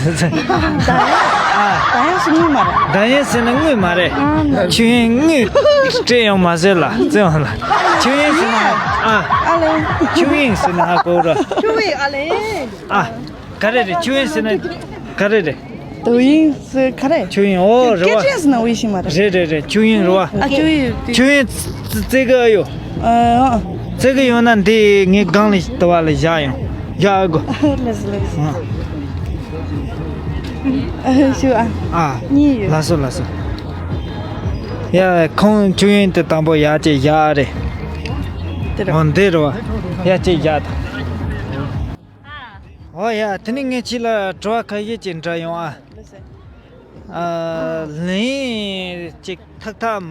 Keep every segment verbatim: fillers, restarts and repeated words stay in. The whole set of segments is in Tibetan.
ད་ཡང་ད་ཡང་ཞིག་དངུལ་མ་རེད། ད་ཡིན་ཟེར་ན་དངུལ་མ་རེད། ཨ་ཆོས་དབྱིངས་དངུལ་སྤྲད་ཡོང་མ་ཟེར་ལ་བརྩི་ཡོང་ལ། ཆོས་དབྱིངས་ཟེར་ན་ཨ། ཨ་ལེ། ཆོས་དབྱིངས་ཟེར་ན་ཧ་གོ་ར། ཆོས་དབྱིངས་ཨ་ལེ། ཨ། ག་རེ་རེད། ཆོས་དབྱིངས་ཟེར་ན་ག་རེ་རེད། དོ་དབྱིངས་ཟེར་ག་རེ། ཆོས་དབྱིངས་ཨོ་རེད་བ། སྐད་ཆ་ཟེར་ན་དབྱིངས་ཤིག་མ་རེད། རེད་རེད་རེད། ཆོས་དབྱིངས་རེད་བ། ཨ་ཆོས་དབྱིངས། ཆོས་དབྱིངས་བརྩི་གི་ཨ་ཡོད། ཨ། བརྩི་གི་ཡོད་ན་འདི་ངའི་སྒང་ལ་ལྟ་བ་ལ་བཞག་ཡོང་། བཞག་ཨ་གོ། ལགས་སོ་ལགས་སོ། ཨ་ཞུ་ཨ། ཨ། གཉིས་ཡོད། ལགས་སོ་ལགས་སོ། ཡ་ཁོང་ཆོས་དབྱིངས་དེ་དང་པོ་ཡར་ཅིག་བཞག་རེད། དེ་རེད། ཨོ་འདི་རེད་བ། ཡར་ཅིག་བཞག་དང་། ཨོ་ཡ་དེ་ནི་ངས་ཁྱེད་ལ་དྲི་བ་ཁ་ཤས་ཅིག་འདྲི་ཡོང་ཨ། ལགས་སོ། ཨ། ལན་ཅིག་ཐག་ཐག་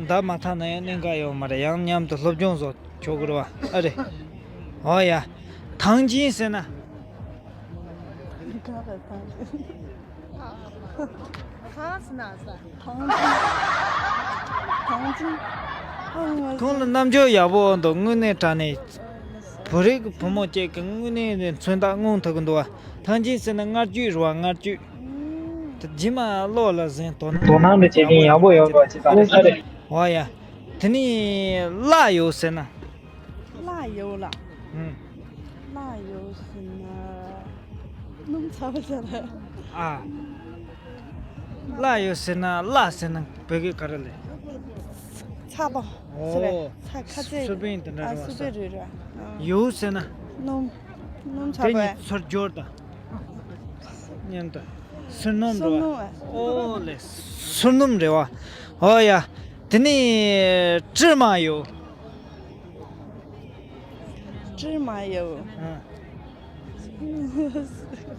འདང་མ་ཐག་ན་ཡང་གནད་འགག་ཡོད་མ་རེད། ཡང་མཉམ་དུ་སློབ་སྦྱོང་བཟོ་ཆོག་གི་རེད་བ། ཨ་རེད། ཨོ་ཡ། ཐང་ཆེན་ཟེར་ན། ཐང་ཟེར་ན་ས། ཐང་ཆེན། ཐང་ཆེན། ཁོང་ལ་རྣམ་འགྱུར་ཡག་པོ་འདུག་དངོས་གནས་དྲང་གནས། བོད་རིགས་ཀྱི་བུ་མོ་གཅིག་གི་དངོས་གནས་མཚོན་རྟགས་མངོན་ཐུབ་ཀྱི་འདུག་བ། ཐང་ཆེན་ཟེར་ན་མངར་བཅུད་རེད་བ། མངར་བཅུད་དེ་རྗེས་མ་གློ་ལ་ཟིན། དོ་སྣང་དོ་སྣང་དེ་བྱེད་མཁན་ཡག་པོ་ཡོད་པ་ཅིག་ད་རེད་ས་རེད། འོ་ཡ། དེ་ནས་བརླག་ཡོད་ཟེར་ན། བརླག་ཡོད་ལ། ཨུམ། བརླག་ཡོད་ཟེར་ན། སྣུམ་ཚ་བ་ཟེར་ན། ཨ། བརླག་ཡོད་ཟེར་ན་བརླག་ཟེར་ན་བོད་སྐད་ག་རེ་ལས། ཚ་པོ། ཨོ། ཟེར་རེད། ཚ་ཁ་ཚ། སུར་པན་དེ་འདྲ་ཨ་རེད་བ། སུར་པན་རེད་རེད། ཨ། ཡོད་ཟེར་ན། སྣུམ། སྣུམ་ཚ་དེ་པོ། གཉིས་ཚུར་སྦྱོར་དང་། མཉམ་དུ། སུར་སྣུམ་སུར་རེད་བ། སྣུམ་ཨ། ཨོ་ལེ། སུར་སྣུམ་རེད་བ། ཨོ་ཡ། དེ་ནས་དྲི་མ་ཡོད། དྲི་མ་ཡོད། ཨ།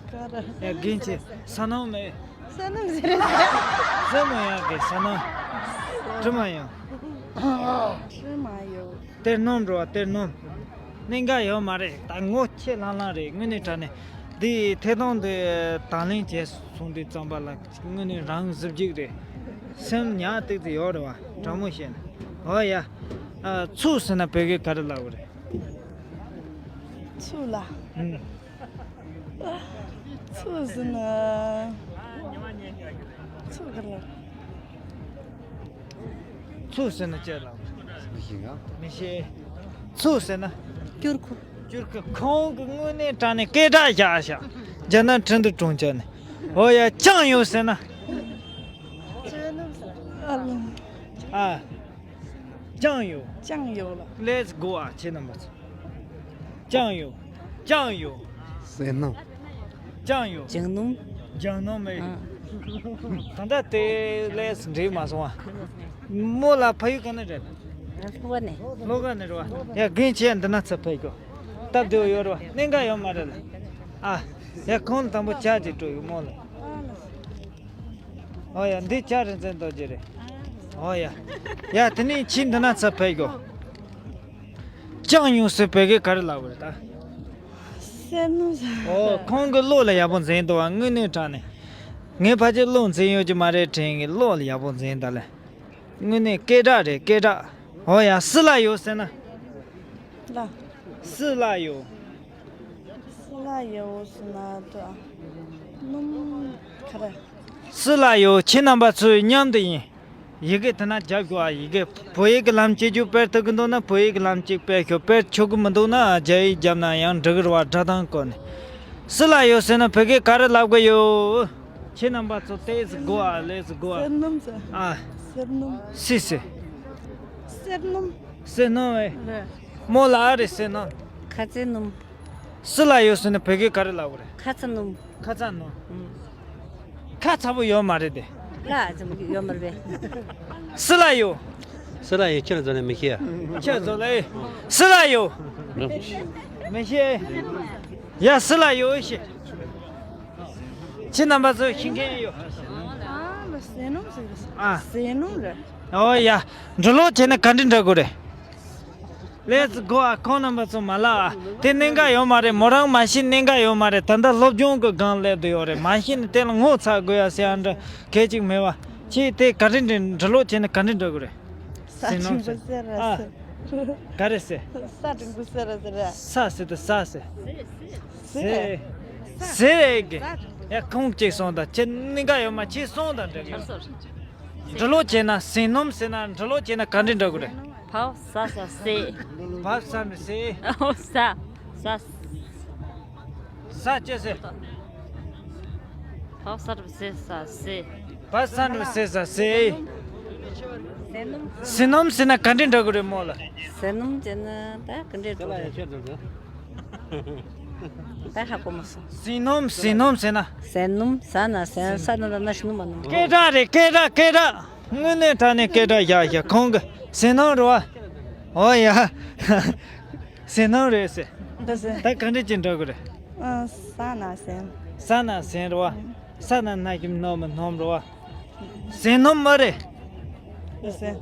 ག་རེ། ཡ་རྒན་ཆེ་ས་སྣུམ་མེད། ས་སྣུམ་ཟེར་རེད། ས་སྣུམ་ཡང་གི་ས་སྣུམ། དྲི་མ་ཡོད། དྲི་མ་ཡོད། གཏེར་སྣུམ་འགྲོ་བ་གཏེར་སྣུམ། གནད་འགག་ཡོད་མ་རེད། ད་ངོ་ཁྱེད་ལྷང་ལྷང་རེད། དངོས་གནས་དྲང་གནས་འདི་ཐད་གཏོང་འདི་དང་ལེན་བྱས་སོང་དུས་ཙམ་པ་ལ་དངོས་གནས་རང་གཟི་བརྗིད་རེད། སེམས་ཉག་ཏིག་ཏིག་ཡོད་རེད་བ། དྲང་མོ་བཤད་ན། ཨོ་ཡ། ཨ། ཚུགས་ཟེར་ན་བོད་སྐད་ག་རེ་ལབ་དགོས་རེད། ཚུགས་ལ། ཨུམ། ཚུགས་ཟེར་ན། ཚུགས་ག་རེ་ལབ། ཚུགས་ཟེར་ན་ཅི་ལབ། མི་ཤེས་ང་། མི་ཤེས། ཚུགས་ཟེར་ན། སྐྱུར་ཁུ། སྐྱུར་ཁུ། ཁོང་གི་དངོས་གནས་དྲང་གནས་སྐད་གྲགས་བཞག་བཞག་རྒྱ་ནག་ཁྲིན་ཏུ་གྲོང་ཁྱེར་ནས། ཨོ་ཡ་ཅང་ཡོད་ཟེར་ན། ཨ་ལ། ཨ། ཅང་ཡོད། ཅང་ཡོད་ལ། Let's go ཨ་ཁྱེད་རྣམ་པ་ཚོ། ཅང་ཡོད། ཅང་ཡོད། ཟས་སྣུམ། ཅང་ཡོད། ལྗང་སྣུམ། ལྗང་སྣུམ་མེད། ཨ། ད་ལྟ་དེ་ལས་འགྲིག་མ་སོང་ཨ། མོ་ལ་ཕ་ཡུལ་ག་ནས་རེད། ལྷོ་ཁ་ནས། ལྷོ་ཁ་ནས་རེད་བ། ཡ་རྒན་ཁྱེད་འདི་ན་ཚ་ཕེབས་དགོས། སྟབས་བདེ་བོ་ཡོད་རེད་བ། གནད་འགག་ཡོད་མ་རེད་ལ། ཨ། ཡ་ཁོང་དང་པོ་ཇ་ཅིག་སྤྲོད་ཡོད་མོ་ལ། ཨོ་ཡ། འདི་ཇ་རིན་ཆེན་རྡོ་རྗེ་རེད། ཨོ་ཡ། ཡ་དེ་ནས་ཁྱེད་འདི་ན་ཚ་ཕེབས་དགོས། ཅང་ཡོད་ཟེར་བོད་སྐད་ག་རེ་ལབ་དགོས་རེད་ད། ཟས་སྣུམ་ཟེར། ཨོ་ཁོང་གི་བློ་ལ་ཡག་པོ་འཛིན་འདུག་བ་དངོས་གནས་དྲང་གནས། ངས་ཕལ་ཆེར་བློ་འཛིན་ཡོད་ཀྱི་མ་རེད་དྲན་གི་བློ་ལ་ཡག་པོ་འཛིན་ད་ལེ། དངོས་གནས་སྐད་གྲགས་རེད་སྐད་གྲགས། ཨོ་ཡ་སུ་ལ་ཡོད་ཟེར་ན། ལ། སུ་ལ་ཡོད། སུ་ལ་ཡོད་ཟེར་ན་ད། སྣུམ་ག་རེ། སུ་ལ་ཡོད་ཁྱེད་རྣམ་པ་ཚོས་མཉམ་དུ་ཡིན། ཡི་གེ་དེ་ན་རྒྱབ་དགོས་ཨ། ཡི་གེ་བོད་ཡིག་གི་ལམ་གཅིག་རྒྱུ་སྤེལ་ཐུབ་ཀྱི་འདུག་ན་བོད་ཡིག་གི་ལམ་གཅིག་སྤེལ་ཤོག་སྤེལ་ཆོག་གི་མི་འདུག་ན་རྒྱ་ཡིག་བརྒྱབ་ན་ཡང་འགྲིག་གི་རེད་བ། སྒྲ་གདངས་སྐོར་ནས། སུ་ལ་ཡོད་ཟེར་ན་བོད་སྐད་ག་རེ་ལབ་དགོས་ཡོད། ཁྱེད་རྣམ་པ་ཚོ་ཏེས་དགོས་ཨ་ལེས་དགོས་ཨ། ཟས་སྣུམ་ཟེར། ཨ། ཟས་སྣུམ། སི་སི། ཟས་སྣུམ། ཟས་སྣུམ་ཨེ། རེད། མོ་ལ་ཨ་རེ་ཟས་སྣུམ། ཁ་ཚ་སྣུམ། སུ་ལ་ཡོད་ཟེར་ན་བོད་སྐད་ག་རེ་ལབ་དགོས་རེད། ཁ་ཚ་སྣུམ། ཁ་ཚ་སྣུམ། ཨུམ། ཁ་ཚ་པོ་ཡོད་མ་རེད་དེ། ལ་ཙམ་ཡོད་མ་རེད་པས། སུ་ལ་ཡོད། སུ་ལ་ཡོད་ཁྱེད་ཚོ་ནས་མི་ཤེས་ཨ། ཁྱེད་ཚོ་ལ་ཡོད། སུ་ལ་ཡོད། མི་ཤེས། ཡ་སུ་ལ་ཡོད་ཤེས། ཁྱེད་རྣམ་པ་ཚོ་ཤེས་མཁན་ཡོད། ཨ་ལ་ཟས་སྣུམ་ཟེར། ཨ། ཟས་སྣུམ་རེད། ཨོ་ཡ། འགྲོ་ལོག་བྱས་ན་ག་འདྲ་འདྲ་དགོས་རེད། ལེས་གོ་ཨ། ཁོང་རྣམ་པ་ཚོ་མ་ལབ་ཨ། དེ་གནད་འགག་ཡོད་མ་རེད། མོ་རང་མ་ཤེས་གནད་འགག་ཡོད་མ་རེད། ད་ལྟ་སློབ་སྦྱོང་གི་སྒང་སླེབས་བསྡད་ཡོད་རེད། མ་ཤེས་ནས་དེ་ལ་ངོ་ཚ་དགོས་ཡ་ཟེར་ཡ་འདྲ་གལ་ཅིག་མེད་བ། ཁྱེད་དེ་ག་འདྲ་འདྲ་འགྲོ་ལོག་བྱས་ན་ག་འདྲ་འདྲ་དགོས་རེད། ས་ཟེར་ནོ་ཆེན་པོ་ཟེར། ཟེར་ར་ཨ། ཟེར། ག་རེ་ཟེར། ས་འབྲིང་པོ་ཟེར་ར་ཟེར་ར། ས་ཟེར་དུ་ས་ཟེར། ཟེར། ཟེར། ཟེར་རེད་གི། ས་འབྲིང་པོ། ཡ། ཁོང་གཅིག་སོང་དང་ཁྱེད་གཉིས་ཀ་ཡོད་མ། ཁྱེད་སོང་དང་འདྲ་གི། འབྲི་ཀློག་བྱས་ན་ཟིན་སྣུམ་ཟེར་ན། འབྲི་ཀློག་བྱས་ན་ག་འདྲས་འདྲ་གི་རེད། བ་ས་ས་ཟེ། བ་ས་ནི་ཟེ། ཨོ་ས། ས། ས་ཅི་ཟེ། བ་ས་རུ་ཟེ་ས་ཟེ། བ་ས་རུ་ཟེ་ས་ཟེ། ཟིན་སྣུམ་ཟེར་ན་ག་འདྲས་འདྲ་གི་རེད་མོ་ལ། ཟིན་སྣུམ་ཟེར་ན་ད་ག་འདྲས་འདྲ་གི་རེད། ད་ཧ་གོ་མ་སོང་། ཟིན་སྣུམ། ཟིན་སྣུམ་ཟེར་ན། ཟིན་སྣུམ་ཟ་ན་ཟན་ས་ན་ན་ན་ཤི་སྣུམ་མ་སྣུམ། སྐད་གྲགས་རེད། སྐད་གྲགས། སྐད་གྲགས། དངོས་གནས་དྲང་གནས་སྐད་གྲགས་བཞག་བཞག་ཁོང་གི་ཟིན་སྣུམ་རེད་བ། ཨོ་ཡ། ཟིན་སྣུམ་རེད་ཟེར། འདི་ཟེར། ད་ག་འདྲས་ཅིག་འདྲ་གི་རེད། ཨ། ས་ན་ཟན། ས་ན་ཟན་རེད་བ། ས་ན་ན་ཤི་སྣུམ་མ་སྣུམ་རེད་བ། ཟིན་སྣུམ་མ་རེད། འདི་ཟེར།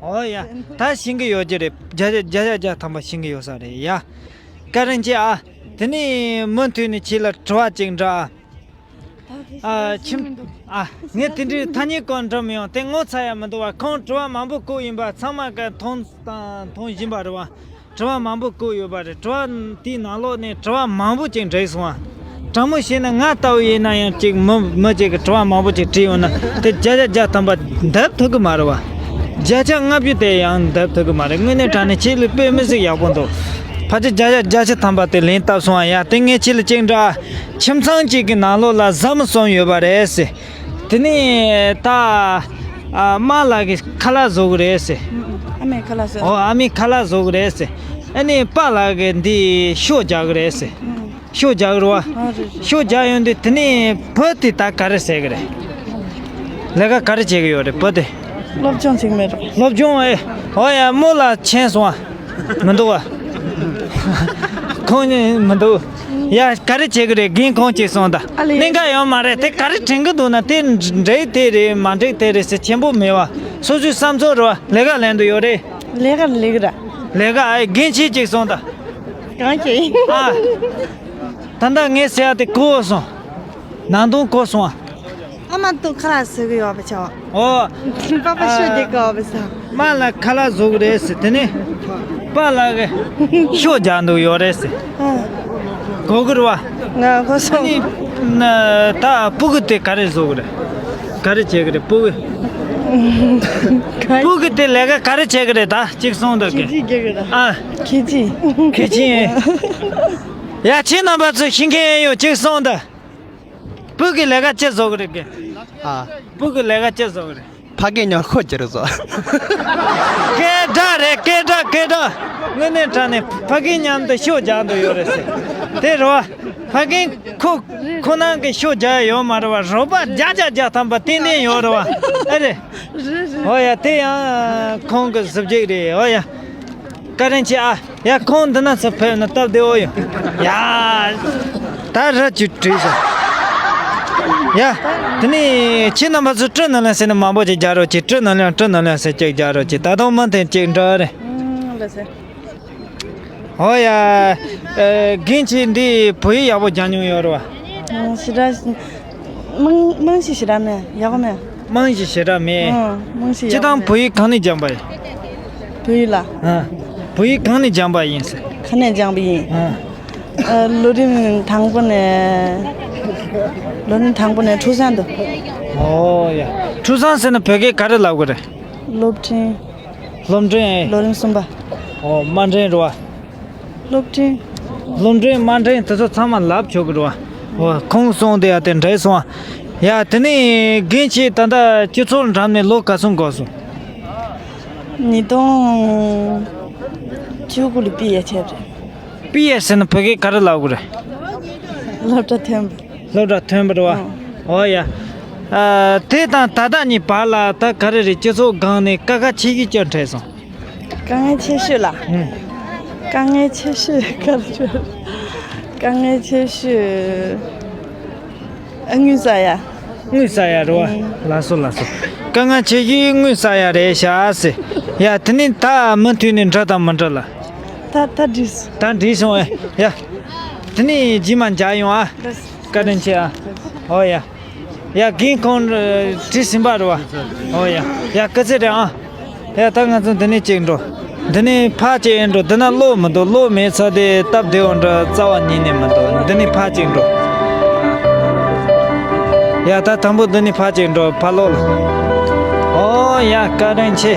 ཨོ་ཡ། ད་ཤེས་ཀྱི་ཡོད་ཀྱི་རེད། བརྒྱ་ཆ་བརྒྱ་ཆ་བརྒྱ་ཐམ་པ་ཤེས་ཀྱི་ཡོད་ས་རེད་ཡ། བཀའ་དྲིན་ཆེ་ཨ། དེ་ནས་མུ་མཐུད་ནས་ཁྱེད་ལ་དྲི་བ་ཅིག་འདྲི་ཨ། ཨ། ཁྱིམ། ཨ། ངས་དེ་འདྲའི་ཐ་སྙད་ཀྱང་འདྲི་མི་ཡོང་། དེ་ངོ་ཚ་ཡ་མི་འདུག་བ། ཁོང་དྲི་བ་མང་པོ་བཀོད་ཡིན་པ་ཚང་མ་ག་མཐོང་དང་མཐོང་བཞིན་པ་རེད་བ། དྲི་བ་མང་པོ་བཀོད་ཡོད་པ་རེད། དྲི་བ་དེའི་ནང་ལོགས་ནས་དྲི་བ་མང་པོ་ཅིག་འདྲེས་སོང་བ། དྲང་མོ་བཤད་ན་ང་ལྟ་བུ་ཡིན་ན་ཡང་ཅིག་མི་མི་ཅིག་གིས་དྲི་བ་མང་པོ་ཅིག་དྲིས་ཡོང་ན་དེ་བརྒྱ་ཆ་བརྒྱ་ཐམ་པ་འདེབས་ཐུབ་ཀྱི་མ་རེད་བ། བརྒྱ་ཆ་ལྔ་བཅུ་དེ་ཡང་འདེབས་ཐུབ་ཀྱི་མ་རེད། དངོས་གནས་དྲང་གནས་ཁྱེད་ལ་དཔེ་མི་སྲིད་ཡག་པོ་འདུག་ཕལ་ཆེར་བརྒྱ་ཆ་བརྒྱ་ཆ་ཐམ་པ་དེ་ལན་བཏབ་སོང་བ། ཡ། དེ་ངས་ཁྱེད་ལ་ཅིག་འདྲི་ཨ། ཁྱིམ་ཚང་གཅིག་གི་ནང་ལོགས་ལ་བཟའ་མི་གསུམ་ཡོད་པ་རེད་ཟེར། དེ་ནས་ད། ཨ། མ་ལགས་ཀྱིས་ཁ་ལག་བཟོ་གི་རེད་ཟེར། ཨ་མས་ཁ་ལག་བཟོ། ཨོ། ཨ་མས་ཁ་ལག་བཟོ་གི་རེད་ཟེར། ཨ་ནི་པཱ་ལགས་ཀྱིས་འདི་ཤོ་རྒྱག་གི་རེད་ཟེར། ཤོ་རྒྱག་གི་རེད་བ། ཨ། རེད་རེད། ཤོ་རྒྱག་ཡོང་དུས་དེ་ནས་བུ་དེ་ད་ག་རེ་ཟེར་གི་རེད། ལས་ཀ་ག་རེ་བྱེད་གི་ཡོད་རེད་བུ་དེ། སློབ་སྦྱོང་བྱེད་གི་མེད་རོ། སློབ་སྦྱོང་ཨེ། ཨོ་ཡ། མོ་ལ་ཆེན་སོང་བ། མི་འདུག་བ། ཁོང་གཉིས་མི་འདུག་ཡ། ག་རེ་བྱེད་གི་རེད། རྒན་ཁོང་གཅིག་སོང་ད། ཨ་ལས། གླེང་ག་ཡོད་མ་རེད། དེ་ག་རེ་དྲན་གི་འདུག་ན་དེ་འགྲིག་དེ་རེད། མ་འགྲིག་དེ་རེད་ཟེར་ཆེན་པོ་མེད་བ། སོ་སོའི་བསམ་ཚུལ་རེད་བ། ལས་ཀ་ལེན་དུ་ཡོད་རེད། ལས་ཀ་ལས་ཀི་ར། ལས་ཀ་ཨེ། རྒན་ཁྱེད་གཅིག་སོང་ད། གང་བྱེད་ཡིན། ཨ། ད་ལྟ་ངས་ཟེར་ཡ་དེ་གོ་སོང་། ནང་དོན་གོ་སོང་ཨ། ཨ་མ་ཏུ་ཁ་ལག་བཟོ་གི་ཡོད་པ་ཆོག་ཨོ། པ་པ་ཨ། ཤོ་རྒྱག་གི་ཡོད་པ་ས། མ་ལགས་ཁ་ལག་བཟོ་གི་རེད་ཟེར། དེ་ནས་པཱ་ལགས་ཀྱིས་ཤོ་རྒྱག་འདུག་ཡོད་རེད་ཟེར། ཨ། གོ་གི་རེད་བ། ང་གོ་སོང་། ཨ་ནི་ན་ད་སྤུ་གུ་དེ་ག་རེ་བཟོ་གི་རེད། ག་རེ་བྱེད་གི་རེད་སྤུ་གུ། ག་སྤུ་གུ་དེ་ལས་ཀ་ག་རེ་བྱེད་གི་རེད། ད་གཅིག་སོང་ད་ཁེ་གི། ཅི་རྒྱག་གི་རེད། ཨ། ཁེ་ཅི། ཁེ་ཅི། ཡ། ཁྱེད་རྣམ་པ་ཚོ་ཤེས་མཁན་ཡོད། གཅིག་སོང་ད། སྤུ་གུས་ལས་ཀ་ཅི་བཟོ་གི་རེད་གི། ཨ། སྤུ་གུས་ལས་ཀ་ཅི་བཟོ་གི་རེད། ཕ་གིའི་ཉོ་ཁོ་ཅི་རུ་བཟོ། སྐད་གྲགས་རེད། སྐད་གྲགས། སྐད་གྲགས། དངོས་གནས་དྲང་གནས་ཕ་གི་མཉམ་དུ་ཤོ་རྒྱག་འདུག་ཡོད་རེད་ཟེར། དེ་རེད་བ། ཕ་གི་ཁོ་ཁོ་ནང་གི་ཤོ་རྒྱག་ཡོད་མ་རེད་བ། རོགས་པ་བརྒྱ་ཆ་བརྒྱ་ཐམ་པ་ཏན་ཏན་ཡོད་རེད་བ། ཨེ་རེད། ཨོ་ཡ། དེ་ཡང་ཁོང་གི་གཟི་བརྗིད་རེད། ཨོ་ཡ། བཀའ་དྲིན་ཆེ་ཨ། ཡ། ཁོང་འདི་ན་ཚུར་ཕེབས་ན་སྟབས་བདེ་བོ་ཡོད། ཡ། ད་ར་ཅིག་བྲིས་སོང་། ཡ། དེ་ནས་ཁྱེད་རྣམ་པ་ཚོ་སྤྲི་ནང་ལོགས་ཟེར་ན་མང་པོ་ཅིག་རྒྱག་རོགས་གྱིས། སྤྲི་ནང་ལོགས། སྤྲི་ནང་ལོགས་ཟེར་ཅིག་རྒྱག་རོགས་གྱིས། ད་དུང་མུ་མཐུད་ཅིག་འགྲོ་རེད། ཨང་། ལགས་སེ། ཨོ་ཡ། ཨ། རྒན་ཁྱེད་འདི་བོད་ཡིག་ཡག་པོ་སྦྱང་མྱོང་ཡོད་རེད་བ། ཨང་། ཞེ་དྲག་རྨང་རྨང་གཞི་ཞེ་དྲག་མེད། ཡག་པོ་མེད། རྨང་གཞི་ཞེ་དྲག་མེད། ཨང་། རྨང་གཞི་ཡག་པོ་མེད། སྤྱིར་བཏང་བོད་ཡིག་གང་ནས་སྦྱངས་པ་ཡིན། བོད་ཡིག་ལ། ཨ། བོད་ཡིག་གང་ནས་སྦྱངས་པ་ཡིན་ཟེར། གང་ནས་སྦྱངས་པ་ཡིན། ཨ། ཨ། ལོ་རིམ་དང་པོ་ནས། ལོ་རིམ་དང་པོ་ནས་ཁྲུའུ་ཞན་དུ། ཨོ་ཡ། ཁྲུའུ་ཞན་ཟེར་ན་བོད་སྐད་ག་རེ་ལབ་དགོས་རེད། སློབ་འབྲིང་། སློབ་འབྲིང་། ལོ་རིམ་གསུམ་པ། ཨོ། དམའ་འབྲིང་རེད་བ། སློབ་འབྲིང་། སློབ་འབྲིང་དམའ་འབྲིང་དེ་ཚོ་ཚང་མ་ལབ་ཆོག་གི་རེད་བ། ཨོ། ཁོང་གསུངས་དེ་ཡ་དེ་འདྲ་སོང་། ཡ། དེ་ནས་རྒན་ཁྱེད་ད་ལྟ་སྤྱི་ཚོགས་འགྲམ་ནས་ལོ་ག་ཚོད་འགོར་སོང་། ཉིས་སྟོང་བཅུ་དགུ་ལ་པི་ཨེ་བྱས་པ་རེད། པི་ཨེ་ཟེར་ན་བོད་སྐད་ག་རེ་ལབ་དགོས་རེད། སློབ་གྲྭ་ཐོན་པ། སློབ་གྲྭ་ཐོན་པ་རེད་བ། ཨོ་ཡ། ཨ། དེ་དང་ད་ལྟ་གཉིས་བར་ལ་ད་ག་རེ་རེད། སྤྱི་ཚོགས་སྒང་ནས་དཀའ་ཁག་ཆེ་ཤོས་ཅི་འཕྲད་སོང་། དཀའ་ངལ་ཆེ་ཤོས་ལ། ཨང་། དཀའ་ངལ་ཆེ་ཤོས་ག་རེ་རེད། དཀའ་ངལ་ཆེ་ཤོས། ཨ། དངུལ་ཟ་ཡ། དངུལ་ཟ་ཡ་རེད་བ། ཨང་། ལགས་སོ་ལགས་སོ། དཀའ་ངལ་ཆེ་ཤོས་དངུལ་ཟ་ཡ་རེད་ཤག་ཟེར། ཡ། དེ་ནས་ད་མུ་མཐུད་ནས་འདྲི་དང་མི་འདྲི་ལ། ད་ད་འགྲིག་སོང་། ད་འགྲིག་སོང་ཨེ། ཡ། དེ་ནས་རྗེས་མ་མཇལ་ཡོང་ཨ། བཀའ་དྲིན་ཆེ་ཨ། ཨོ་ཡ། ཡ། རྒན་ཁོང་བྲིས་ཟིན་པ་རེད་བ། ཨོ་ཡ། ཡ། སྐུ་ཚེ་རིང་ཨ། ཡ། ད་ང་ཚོ་འདི་ནས་གཅིག་འགྲོ། འདི་ནས་ཕར་གཅིག་འགྲོ། འདི་ན་གློག་མི་འདུག་གློག་མེད་ཚར་དེ་སྟབས་བདེ་བོ་འདྲ་རྩ་བ་ཉིད་ནས་མི་འདུག་འདི་ནས་ཕར་གཅིག་འགྲོ། ཡ། ད་དང་པོ་འདི་ནས་ཕར་ཅིག་འགྲོ། ཕར་ལོག་ལ། ཨོ་ཡ། བཀའ་དྲིན་ཆེ།